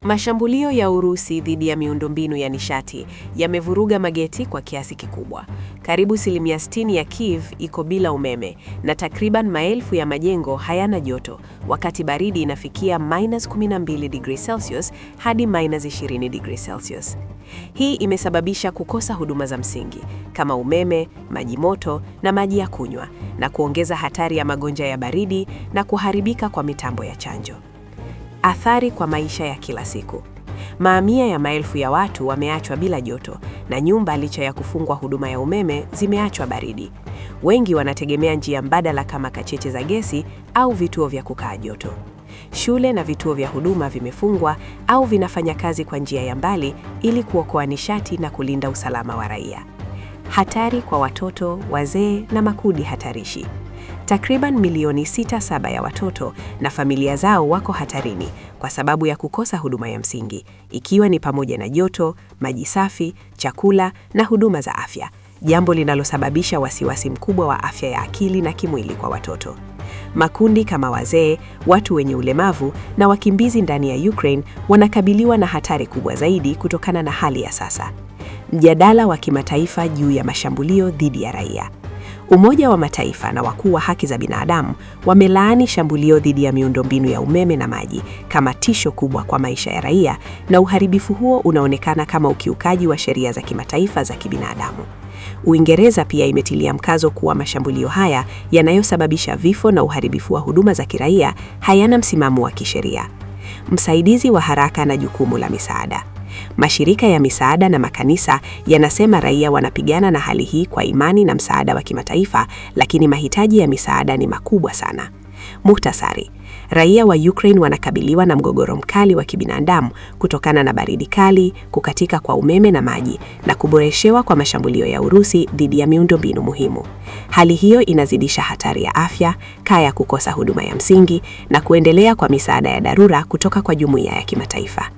Mashambulio ya Urusi dhidi ya miundombinu ya nishati yamevuruga mageti kwa kiasi kikubwa. Karibu 60% ya Kiev iko bila umeme na takriban maelfu ya majengo hayana joto, wakati baridi inafikia -12 degrees Celsius hadi -20 degrees Celsius. Hii imesababisha kukosa huduma za msingi kama umeme, maji moto na maji ya kunywa, na kuongeza hatari ya magonjwa ya baridi na kuharibika kwa mitambo ya chanjo. Athari kwa maisha ya kila siku. Maamia ya maelfu ya watu wameachwa bila joto na nyumba, licha ya kufungwa huduma ya umeme, zimeachwa baridi. Wengi wanategemea njia mbadala kama kacheche za gesi au vituo vya kukaa joto. Shule na vituo vya huduma vimefungwa au vinafanya kazi kwa njia ya mbali ili kuokoa nishati na kulinda usalama wa raia. Hatari kwa watoto, wazee na makundi hatarishi. Takriban milioni 6.7 ya watoto na familia zao wako hatarini kwa sababu ya kukosa huduma ya msingi, ikiwa ni pamoja na joto, maji safi, chakula na huduma za afya, jambo linalosababisha wasiwasi mkubwa wa afya ya akili na kimwili kwa watoto. Makundi kama wazee, watu wenye ulemavu na wakimbizi ndani ya Ukraine wanakabiliwa na hatari kubwa zaidi kutokana na hali ya sasa. Mjadala wa kimataifa juu ya mashambulio dhidi ya raia. Umoja wa Mataifa na wakuu wa haki za binadamu wamelaani shambulio dhidi ya miundombinu ya umeme na maji kama tisho kubwa kwa maisha ya raia, na uharibifu huo unaonekana kama ukiukaji wa sheria za kimataifa za kibinadamu. Uingereza pia imetilia mkazo kuwa mashambulio haya yanayosababisha vifo na uharibifu wa huduma za kiraia hayana msimamo wa kisheria. Msaidizi wa haraka na jukumu la misaada. Mashirika ya misaada na makanisa yanasema raia wanapigana na hali hii kwa imani na msaada wa kimataifa, lakini mahitaji ya misaada ni makubwa sana. Muhtasari. Raia wa Ukraine wanakabiliwa na mgogoro mkali wa kibinadamu kutokana na baridi kali, kukatika kwa umeme na maji na kuboreshewa kwa mashambulio ya Urusi dhidi ya miundombinu muhimu. Hali hiyo inazidisha hatari ya afya, kaya kukosa huduma ya msingi na kuendelea kwa misaada ya dharura kutoka kwa jumuiya ya kimataifa.